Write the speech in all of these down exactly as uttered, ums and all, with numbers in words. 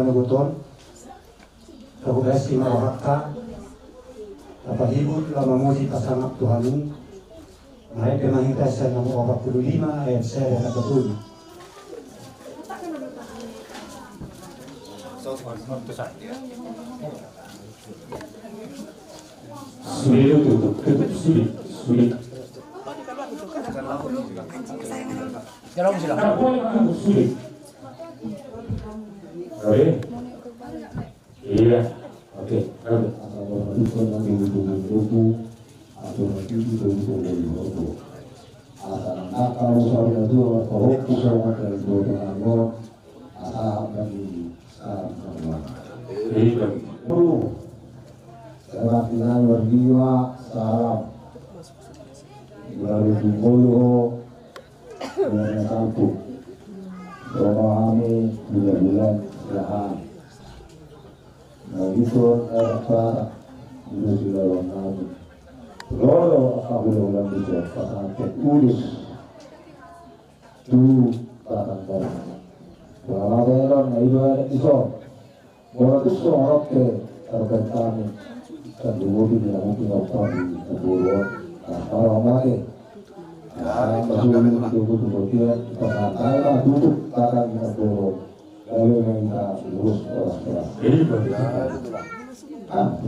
Boton, tagogosi ma rohanta, tapahibul laho mamuji pasangap tu hamu. Marende ma hita sian nomor opat puluh lima ayat sada sahat tolu. Sulit, tutup, tutup, sulit, sulit. Sulit. Oke. Iya. Oke. Asa ora tuson nang di buku-buku, asa ora tuson nang di buku-buku. Asa nang nakal usaha tu, ora pahompu sama dari dua tu nang lo. Asa apa di sekarang semua. Iya. Tuh. Saya mati nang berdua, salam. Baru dulu. Bulan satu. Romo hami bulan-bulan siahaan. Nah, itu apa? Itu sudah lama. Lolo apa bulan-bulan itu? Pasangan tertulis. Tu batang dalam. Lama belon, nah, itu ada iso. Bola tu songon pe, tarbaen hami. Kan dulu di dia mungkin apa di Tambora. Nah, kalau mati. Nah, masuk di Tambora, Tambora dia, kita santai lah, duduk, kata di Tambora. Lalu yang kita lurus, keras-keras. Iya, betul. Ah.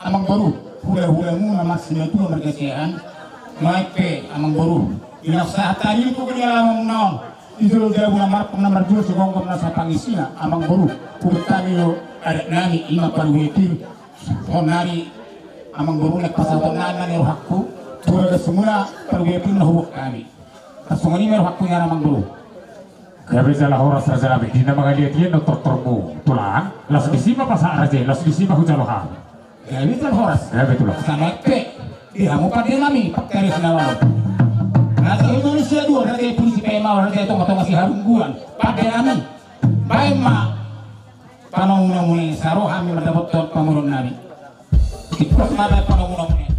Amang boru, hula-hulamu na marsimatua marga siahaan, nuaeng pe amang boru, di na sahat tadi tu kedalamuna on, di jolo jabu na marpang na marjolo, sigomgom na sapangisina, amang boru, huhut hami do adat nami, i ma paruhepir, sonari amang boru, na pasahaton nami ma ni rohangku tu bagasmuna, paruhepir na huboan hami. Tarsongon i ma rohangku nian amang boru. Gabe jala horas raja nami, di na mangaliat i do tortormu tulang, laos disi ma pasahat raja i, laos disi ma hujalo hami. Gabe jala horas. Gabe tulang. Sahat pe di hamu pande nami, pangkaris na laho. Raja Indonesia dua, raja i Puji Pemawan, raja i tonga-tonga Siharungguan, pande nami. Baen ma panomunamuna i, sai ro hami mandapothon pamoruon nami. Tipas ma baen panomunamuna i.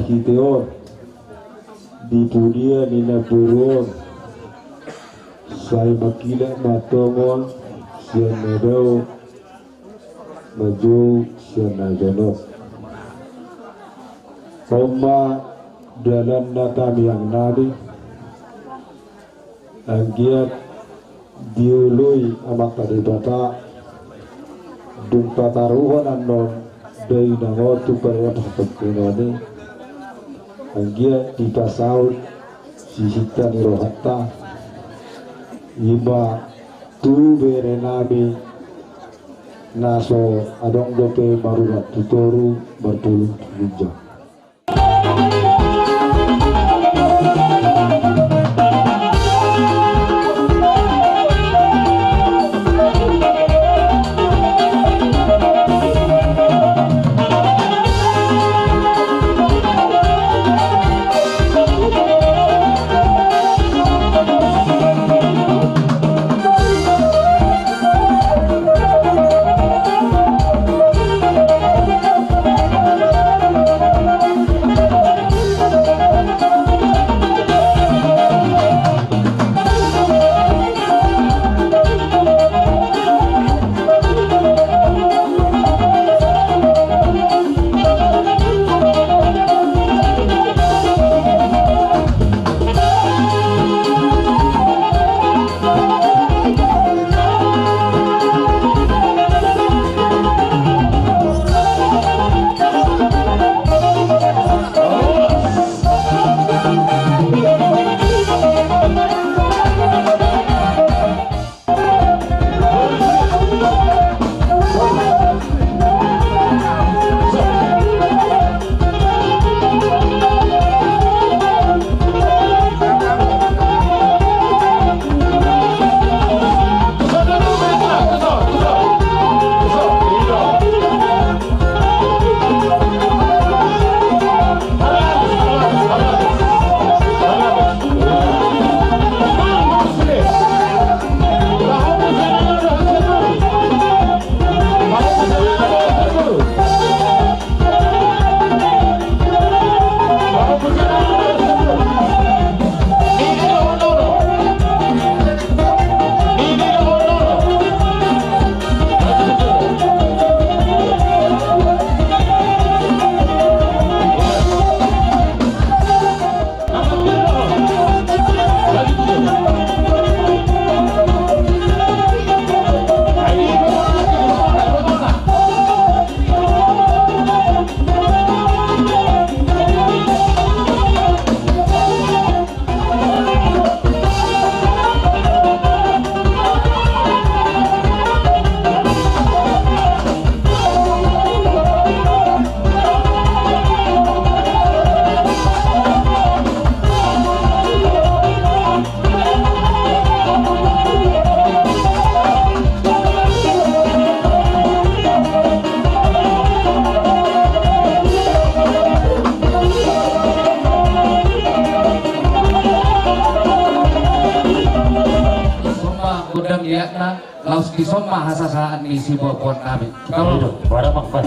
Siteon di pudian ni namboru on, sai mangkilap ma tongon sian na dao manjou sian na jonok. On ma dalanna tamiang nami. Anggiat dioloi Amanta Debata, dung pataruhon annon dainang on tu parpangkinan i, anggiat dipasaut sisinta ni rohanta, i ma tu bere nami na so adong dope marurat tu toru marpulung tu ginjang. Dison ma gondang liatna, laos dison ma hasasaan ni siboaboan nami. Kita ulang. Bara makpas.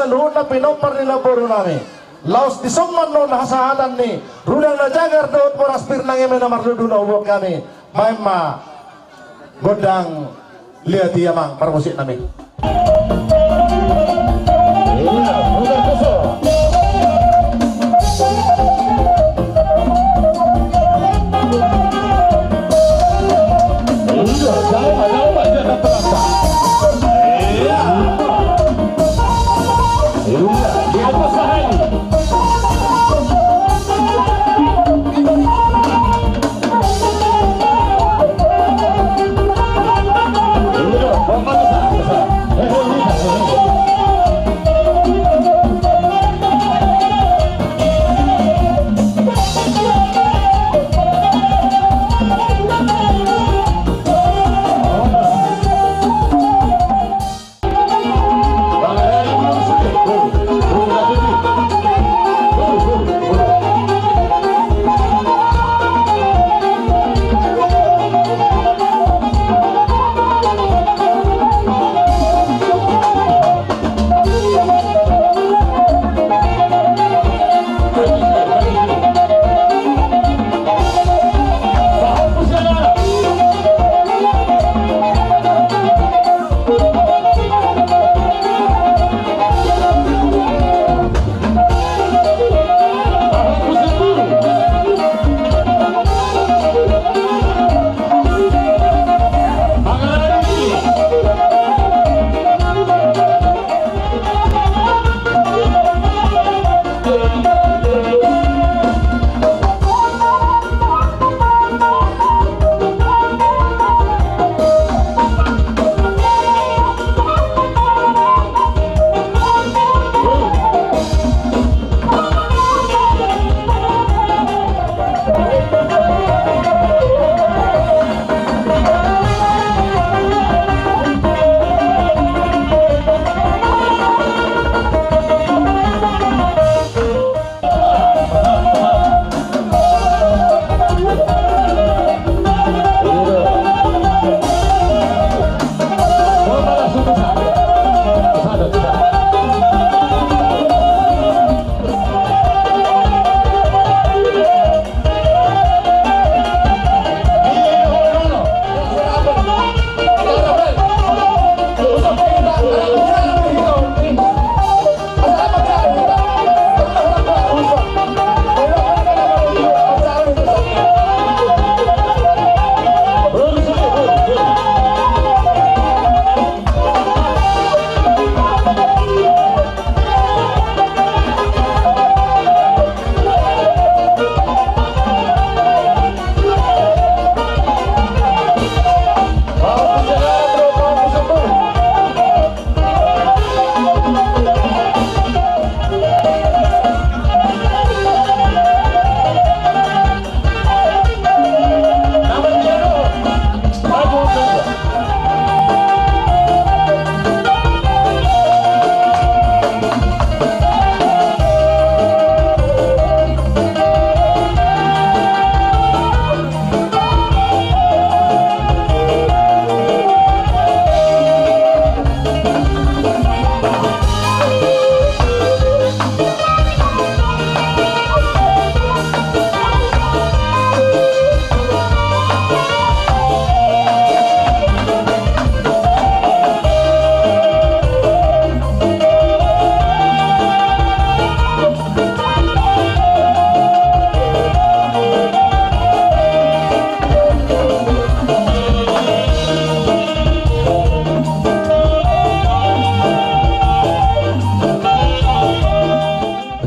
Luhutna pinompar ni namboru nami. Laos dison ma annon hasahatan ni rudang na jagar dohot boras pir nang eme na marluduna huboan hami. Baen ma gondang liat i amang parmusik nami.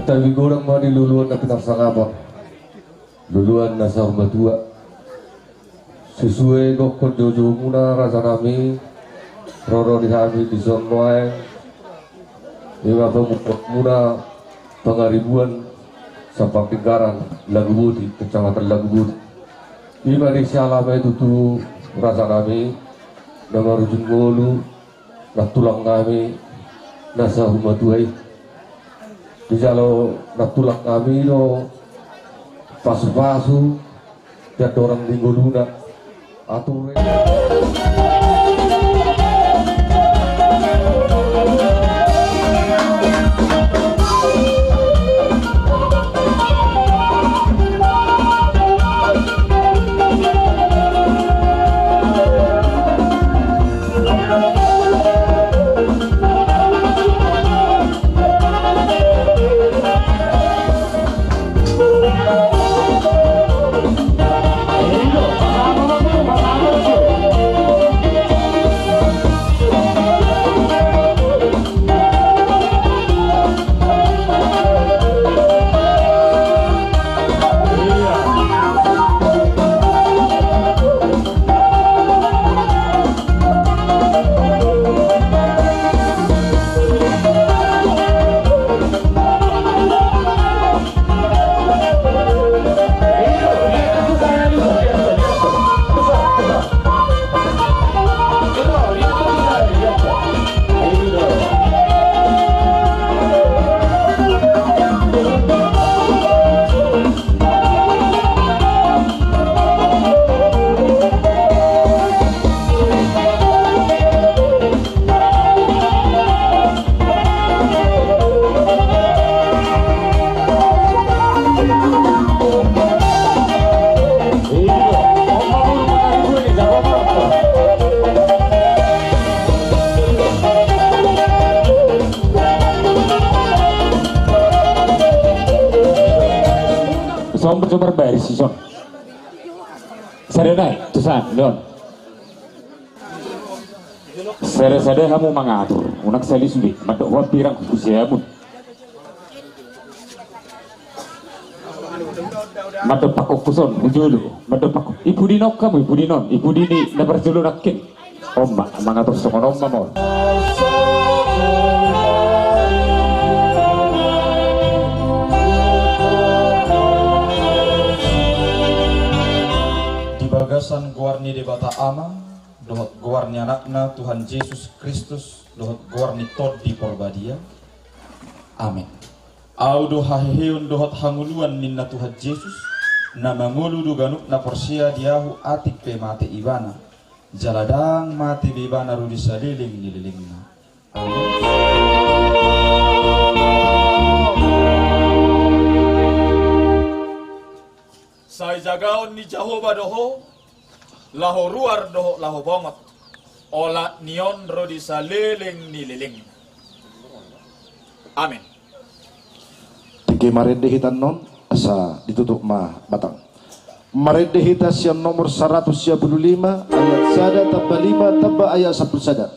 Tabi godang ma di luluan na pinarsangapan. Luluan na saur matua. Sesuai dohonon ni joujoumuna raja nami, rorot di hami dison nuaeng, ima pamukuanmuna Pangaribuan Sampang Tinggaran Laguboti, Kecamatan Laguboti. Ima disi alama i tutu raja nami, na marujung ngolu, nantulang nami na saur matua i. Dijalo nantulang nami do pasupasu di andorang ni ngoluna. Atur. Sombar, sombar baris, son. Sada nai, tusan, don. Sada-sada hamu mangatur, unang sali sude, mandok hambirang husiamun. Mandok pakkuson, hujolo, mandok pakku-, i pudi ni on hamu, i pudi ni on, i pudi ni na parjolo nangkin. On ma, mangatur songon on ma, molo. Di bagasan goar ni Debata Ama, dohot goar ni Anakna Tuhan Jesus Kristus, dohot goar ni Tondi Porbadia. Amen. Au do haheheon dohot hangoluan ninna Tuhan Jesus, na mangolu do ganup na porsea di Ahu atik pe mate ibana, jala ndang mate be ibana ro di saleleng ni lelengna. Amen. Sai jagaon ni Jahowa do ho, laho ruar dohot laho bongot, olat ni on ro di saleleng ni lelengna. Amen. Tingki marende hita annon, asa ditutup ma batang. Marende hita sian nomor saratus sia pulu lima, ayat sada tamba lima tamba ayat sampulu sada.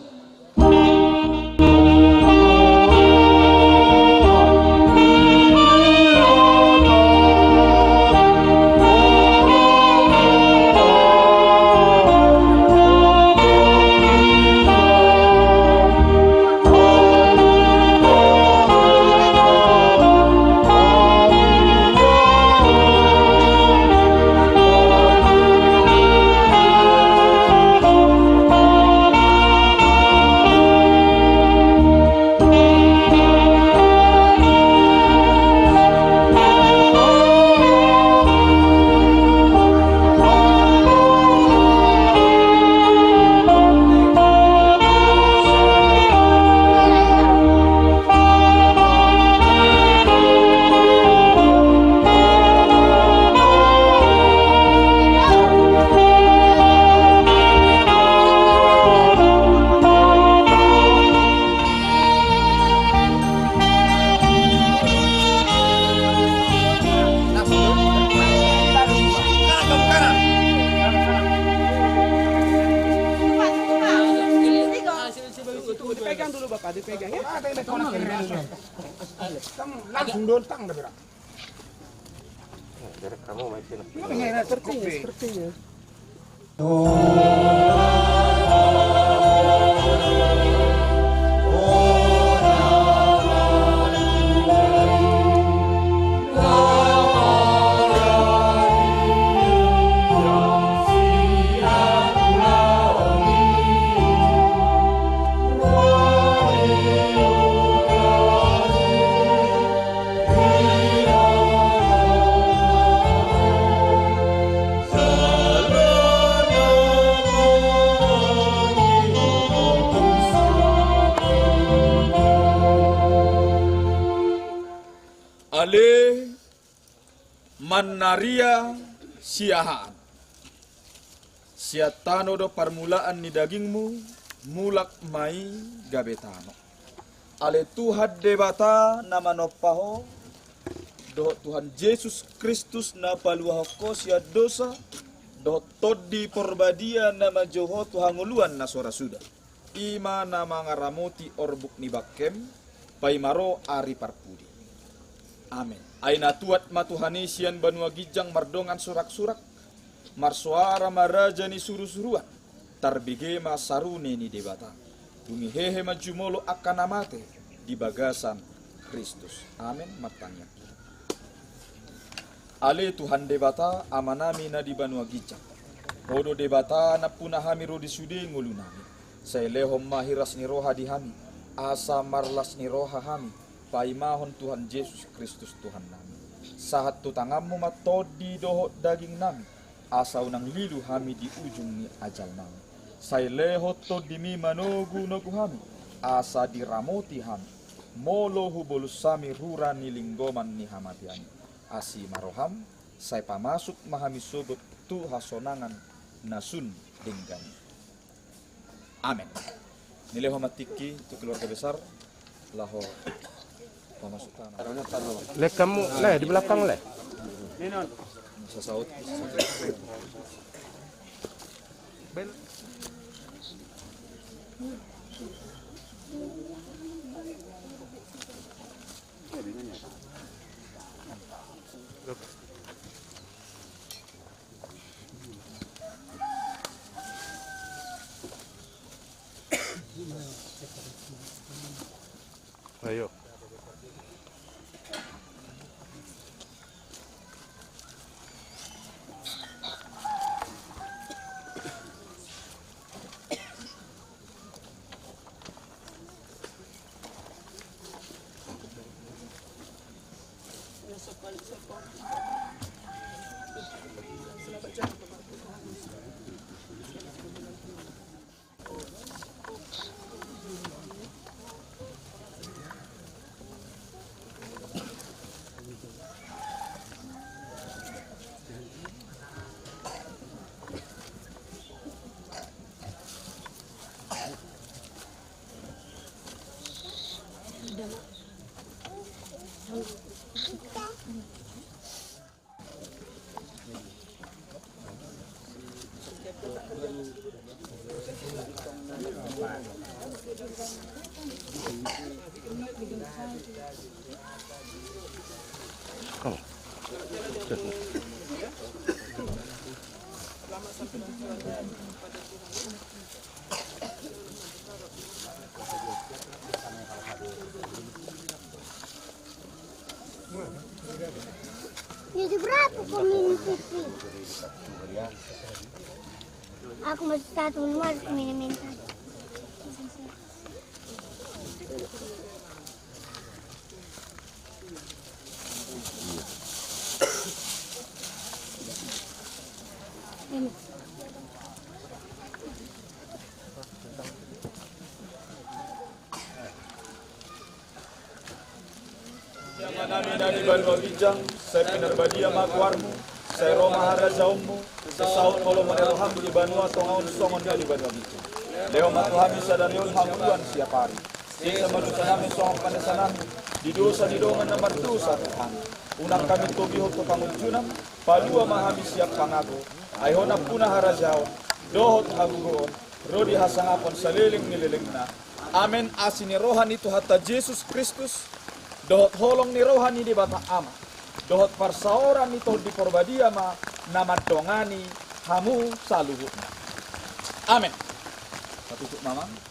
Dipegang dulu, Bapak, dipegang, ya. Langsung dontang, dah, Bira. Sepertinya, sepertinya. Ale mannaria siahaan. Sian tano do parmulaan ni dagingmu, mulak ma i gabe tano. Ale Tuhan Debata na manompa ho, dohot Tuhan Jesus Kristus na paluahon ho sian dosa, dohot Tondi Porbadia na manjou ho tu hangoluan na so ra suda. I ma na mangaramoti orbuk ni bangkem, paima ro ari parpudi. Amen. Ai na tuat ma Tuhan i sian banua ginjang mardongan suraksurak, marsoara ma raja ni surusuruan, tarbege ma sarune ni Debata. Dung i hehe ma jumolo angka na mate di bagasan Kristus. Amen. Martangiang. Ale Tuhan Debata, Amanami na di banua ginjang. Ho do Debata nampuna hami ro di sude ngolunami. Sai lehon ma hiras ni roha di hami, asa marlas ni roha hami, paimahon Tuhan Jesus Kristus Tuhannami. Sahat tu tanganmu ma tondi dohot dagingnami, asa unang lilu hami di ujung ni ajalnami. Sai lehon tondimi manogunogu hami, asa diramoti hami, molo hubolus hami rura ni linggoman ni hamatean i. Asi ma roham, sai pamasuk ma hami sogot tu hasonangan na sun denggan i. Amen. Nilehon ma tingki tu keluarga besar, laho pamasuk tanah. Lek kamu, leh, di belakang, leh. Sasaut. Ayo. Jadi berapa kau minum pipi? Aku masih satu, masih minum minta. Amanami na di banua ginjang, sai pinarbadia ma goarmu, sai ro ma harajaonmu, sai saut holomon ni roham di banua tonga on songon na di banua ginjang. Lehon ma tu hami sadari on hangoluan siapari. Sesa ma dosanami songon panesanami di dosa ni dongan na mardosa tu hami. Unang hami togihon tu pangunjunan, palua ma hami sian pangago. Ai Ho nampuna harajaon dohot hagogoon, ro di hasangapon saleleng ni lelengna. Amen. Asi ni roha ni Tuhanta Jesus Kristus, dohot holong ni roha ni Debata Ama, dohot parsaoran ni Tondi Porbadia ma na mandongani hamu saluhutna. Amen. Patutup ma amang.